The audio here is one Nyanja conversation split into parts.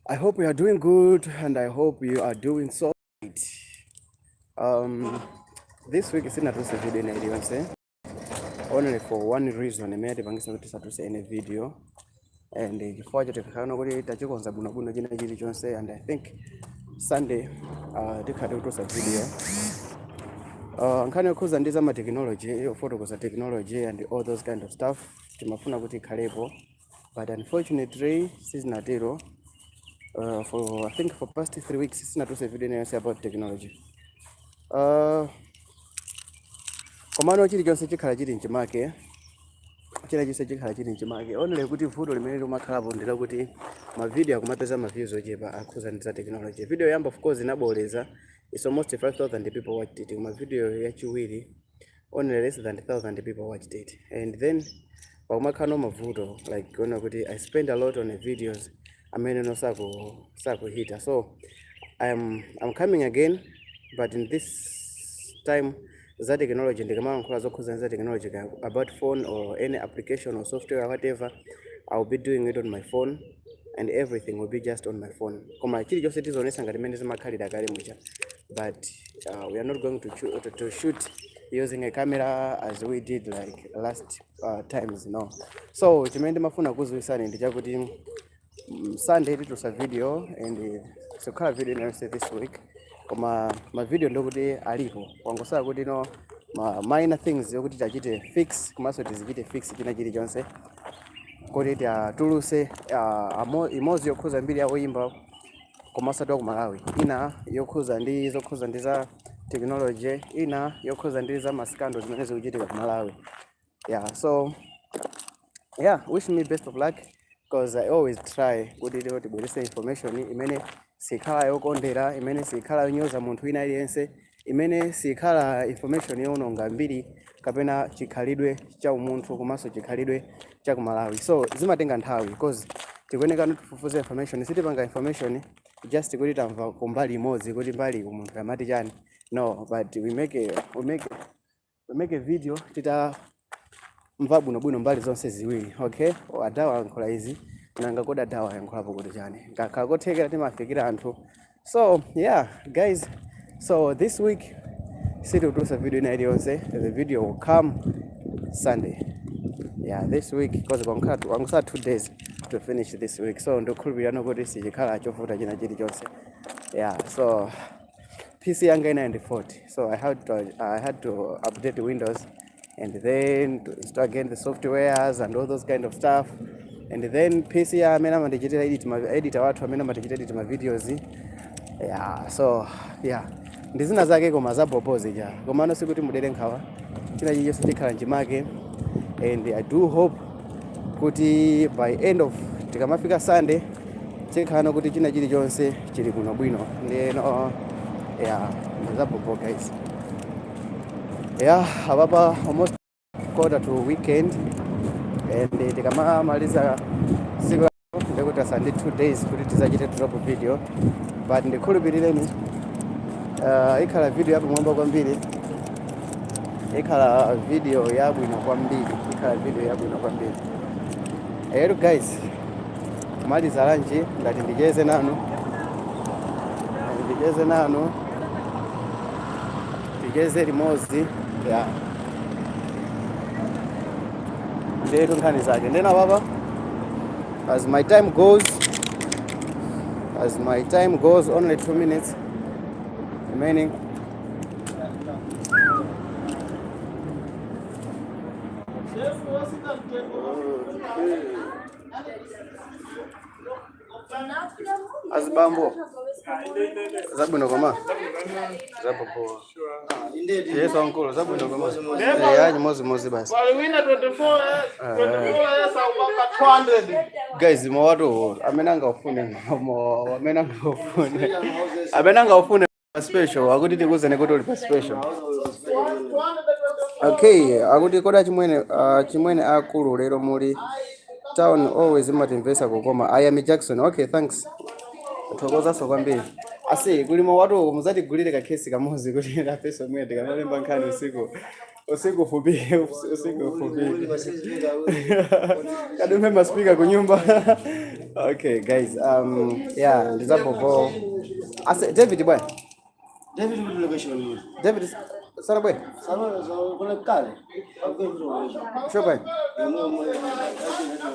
I hope you are doing good and I hope you are doing so right. This week sinatuluse video ina iliyonse only for one reason imene tipangisa kuti tisatuluse any video, and chifukwa cho tikakhala kuti tachikonza bwinobwino china chilichonse, and I think Sunday tikhala tikutulutsa video nkhani yokhuza ndi za technology, yofotokoza technology and all those kind of stuff. Timafuna kuti ikhalepo, but unfortunately sizinatero. For I think for past 3 weeks sinatuluse video inayonse about technology. Komano chilichonse chikhala chili mchimake, china chonse chikhala chili mchimake, only kuti vuto limene limakhalapo ndi lakuti ma video akumapeza ma views ochepa akhuza ndi za technology. Video yamba, of course, inaboleza, it's almost 5000 people watched it, koma video yachiwiri only less than 1000 people watched it. And then pakumakhala no mavuto like kuona kuti I spend a lot on the videos amene no sakuhita. So I'm coming again, but in this time za technology, ndikamalankhula zokhuza za technology about phone or any application or software or whatever, I'll be doing it on my phone and everything will be just on my phone. Koma chilichonse tizionesa ngati mmene zimakhalira kale muja, but we are not going to shoot using a camera as we did like last times, no. So chimene ndimafuna kuziwisani ndi chakuti Sunday titulutsa video and sikukhala video inayonse this week, koma ma video ndokuti alipo, kwangosala kuti no ma minor things yokuti tachite fix, komanso tizichite fix china chilichonse kuti tiatuluse imodzi yokhuza mbiri ya oyimba komanso ku Malawi, ina yokhuza ndi zokhuza ndi za technology, ina yokhuza ndi za ma scandal zimene zikuchitika ku Malawi. Yeah, so yeah, wish me best of luck, because I always try kuti lero tibwerese information imene sikhala yokondera, imene sikhala yonyoza munthu wina aliyense, imene sikhala information yowononga mbiri kapena chikhalidwe cha umunthu komanso chikhalidwe cha ku Malawi. So zimatenga nthawi because tikuyeneka tifufuze information. Sitipanga information just kuti tamva kumbali imodzi kuti mbali munthu amati chani, no, but we make a video titamva bwinobwino mbali zonse ziwiri. Okay, adawa ayankhula izi, nanga kodi adawa ayankhulapo kuti chani? Ngakhala kothekera timafikira anthu. So yeah, guys, so this week sitikutusa video ina iliyonse. The video will come Sunday, yeah, this week, because kwangosala 2 days to finish this week, so ndikukhulupirira kuti sichikhala chovuta china chilichonse. Yeah, so PC yanga ina ndi 40, so I had to update Windows and then to install again the softwares and all those kind of stuff. And then PC ya amene amandichitira edit, ma editor wathu amene amandichitira edit ma videos. Yeah, so yeah, ndi zina zake koma zabobozi ja. Komano sikuti mudere nkhawa, china chilichonse chikhala mchimake, and I do hope kuti by end of tikamafika Sunday chikhala kuti china chilichonse chili kuno bwino. Ndiyeno yeah, ndizabobo guys. Yeah, apapa almost quarter to weekend, and tikamamaliza siku ndikuti asandi 2 days kuti tizachite drop video, but ndikhulupirireni, ikhala video yapamwamba kwambiri, ikhala video yabwino kwambiri, ikhala video yabwino kwambiri. Ero guys, kumaliza lunch, ngati ndicheze nanu, ndicheze nanu, ticheze limodzi. Yeah, ndetu nkhani zake ndena papa. As my time goes, only 2 minutes remaining. Azibambo, zabwino koma zabobo. Yesu ankulu, zabwino koma. Eh, chimozimozi basi. Wina 24 24 years akupanga 200. Guys, mowatu amene angaufune, mo amene angaufune pa special, akuti tikuzeni kuti uli pa special. Okay, akuti koda chimwene, chimwene akulu, lero muli town, always imatimvesa kukoma. I am Jackson. Okay, thanks, thokozanso kwambiri. Asi kulimo watu, muzatigulire kakhesi kamodzi kuti nafeso mwene tikamalemba nkhani usiku. Usiku ufupike, usiku ufupike. Kadume maspika kunyumba. Okay guys, yeah, ndizapopo. Ase David bwana. David kuti location. David sana bwana. Sana kuna kale. Sure bwana.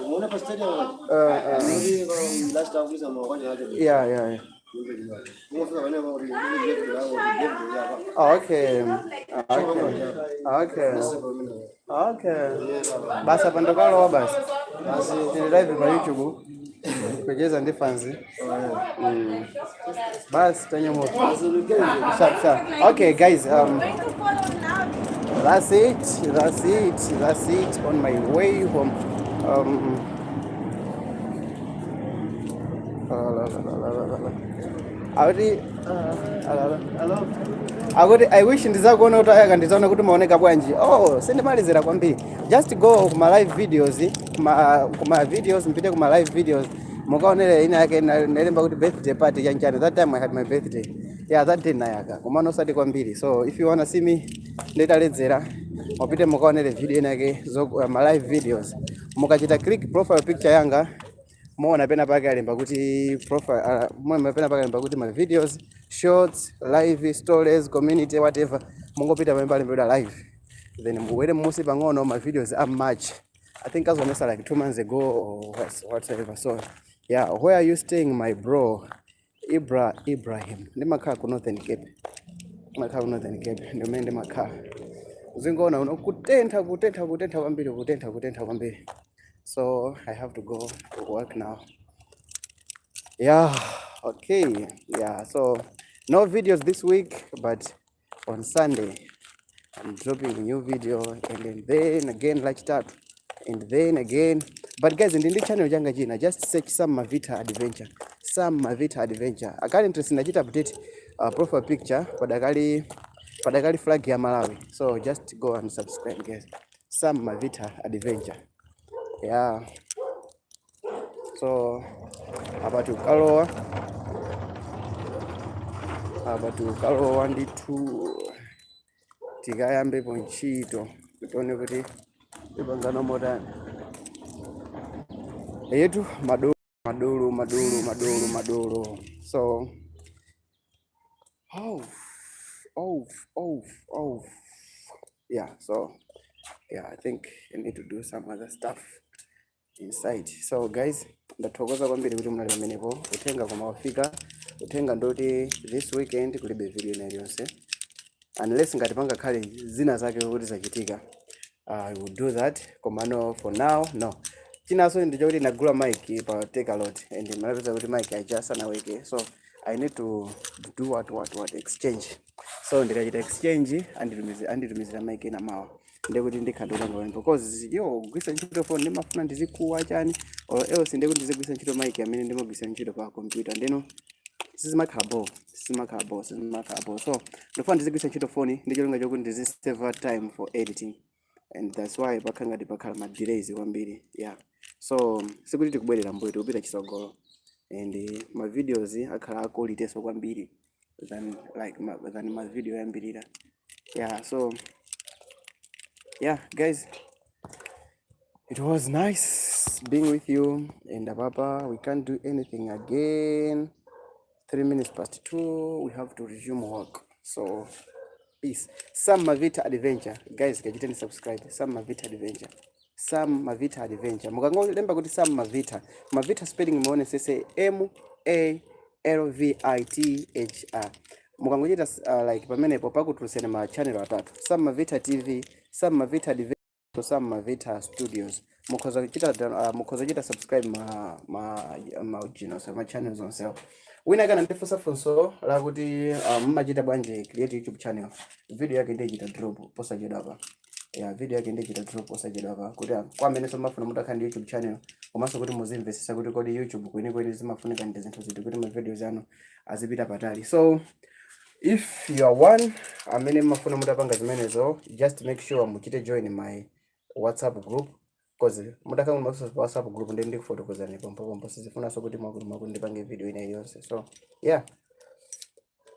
Muona pa stadium. Last time kuza mwa Yeah. Mufika bane ba David David ya. Oh, okay. Basi apa ndokalowa basi. Basi tili live pa YouTube. Kucheza ndi fans. Basi tanyamuka. Sharp sharp. Okay guys, that's it. That's it. That's it, on my way home. La, la, la, la, la, la. Akuti hello. Akuti I wish ndizakuona kuti ayaka ndizaona kuti maoneka bwanji. Oh, sindimalizira kwambiri. Just go kuma live videos, kuma videos, mpite kuma live videos. Mukaonere ina yake nalemba kuti birthday party chanchani. That time I had my birthday. Yeah, that day nayaka. Komano osati kwambiri. So if you wanna see me nditaledzera, mupite mukaonere video ina yake zo ma live videos. Mukachita click profile picture yanga, muona pena pake alemba kuti profile, muona pena pake alemba kuti my videos, shorts, live stories, community, whatever. Mungopita pamene palembedwa live, then mubwere mmusi pang'ono, ma videos a March, I think azonesa like 2 months ago or whatever. So yeah, where are you staying, my bro? Ibra Ibrahim, ndimakhala ku Northern Cape, ndimakhala ku Northern Cape, ndimene ndimakhala. Uzingoona uno kutentha, kutentha, kutentha kwambiri, kutentha, kutentha kwambiri. So I have to go to work now. Yeah, okay. Yeah, so no videos this week, but on Sunday I'm dropping a new video and then again Lachitatu and then again. But guys, ndi channel changa china, just search Sam Mavita Adventure. Sam Mavita Adventure. Currently sinachita update profile picture, padakali flag ya Malawi. So just go and subscribe, guys. Sam Mavita Adventure. Yeah. So apa tikukalowa ndithu, tikayambepo ntchito, tione kuti tipangana motani yetu. Madolo, madolo, madolo, madolo, madolo. So oh, yeah. So yeah, I think I need to do some other stuff inside. So guys, ndathokoza kwambiri kuti munali pamenepo. Uthenga koma wafika. Uthenga ndoti this weekend kulibe video ina iliyonse unless ngati pangakhale zina zake kuti zachitika, I will do that. Komano for now, no. Chinanso ndichokuti ndagula mic pa Takealot and malapeza kuti mic aja sanaweke, so I need to do what exchange. So ndikachita exchange, anditumizira mic ina mawa, ndekuti ndikhala kupanga pamene because yo kugwiritsa ntchito phone ndimafuna ndizikuwa chani, or else ndekuti ndizigwiritsa ntchito mic amene ndimagwiritsa ntchito pa computer. Ndeno sizimakhala bo, sizimakhala bo, sizimakhala bo. So ndifuna ndizigwiritsa ntchito phone ndi cholinga chokuti ndizisave time for editing, and that's why pakhala ngati pakhala ma delays kwambiri. Yeah, so sikuti tikubwerera mbuyo, tikupita chitsogolo, and ma videos akhala a quality so kwambiri than like than ma video yambirira. Yeah, so yeah guys, it was nice being with you. And papa, we can't do anything again. 2:03, we have to resume work. So peace. Sam Mavita Adventure, guys, kachiteni subscribe. Sam Mavita Adventure, Sam Mavita Adventure. Mukangolemba kuti Sam Mavita, Mavita spelling muone sese MALVITHR. Mukangochita like pamenepo pakutulutseni ma channel atatu: Sam Mavita TV, Sam Mavita Adventure, Sam Mavita Studios. Mukhoza kuchita subscribe ma originals, ma channels onsewo. Wina kana ndifunsa funso lakuti mmachita bwanji create YouTube channel? Video yake ndichita drop posachedwa apa. Yeah, video yake ndichita drop posachedwa apa, kuti kwa amenenso mafuna mutakhala ndi YouTube channel, komanso kuti muzimvesesa kuti kodi YouTube kwenikweni zimafunika ndi zinthu ziti kuti ma videos anu azipita patali. So if you are one amene mafuna mutapanga zimenezo, just make sure muchite join my WhatsApp group, cause mutakhala mu WhatsApp group ndi ndikufotokozani pompopompo. Sizifunanso kuti mwakuti mwakuti ndipange video ina iliyonse. So yeah,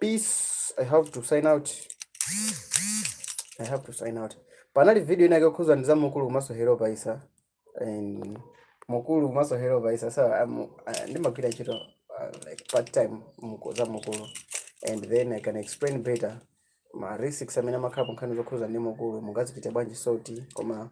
peace. I have to sign out. I have to sign out. Panali video ina yokhuza ndi za Mukulu komanso Hello Paisa and Mukulu komanso Hello Paisa. So ndimagwira ntchito like part time za Mukulu, and then I can explain better ma risks amene amakhala nkhani zokhuza ndi Mukulu, mungazichite bwanji sort. Koma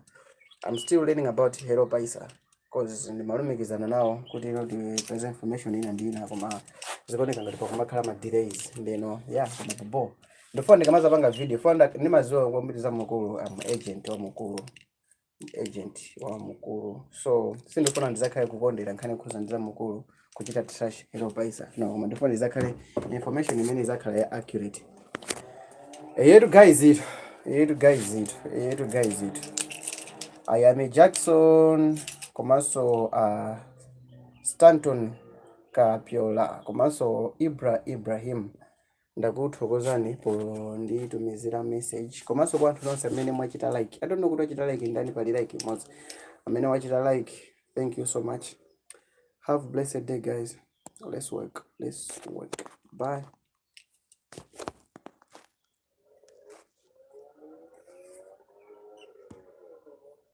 I'm still learning about Hello Paisa 'cause ndimalumikizana nawo kuti ino ndipeze information ina ndi ina, koma zikuoneka ngati pakumakhala ma delays. Ndeno yeah, koma kubo ndifuna ndikamazapanga video funa ndimaziwa kwambiri za Mukulu. I'm agent wa Mukulu, agent wa Mukulu, so sindifuna ndizakhale kukondera nkhani khuza ndi za Mukulu, kuchita trash Hello Paisa, no. Koma ndifuna ndizakhale information imene izakhala ya accurate. Yetu guys, itu yetu guys, itu yetu guys, itu Ayami Jackson komanso Stanton Kapiola komanso Ibra Ibrahim, ndakuthokozani ponditumizira message, komanso kwa anthu nonse amene mwachita like. I don't know kuti wachita like ndani, pali like imodzi. Amene wachita like, thank you so much. Have blessed day, guys. Let's work, let's work. Bye.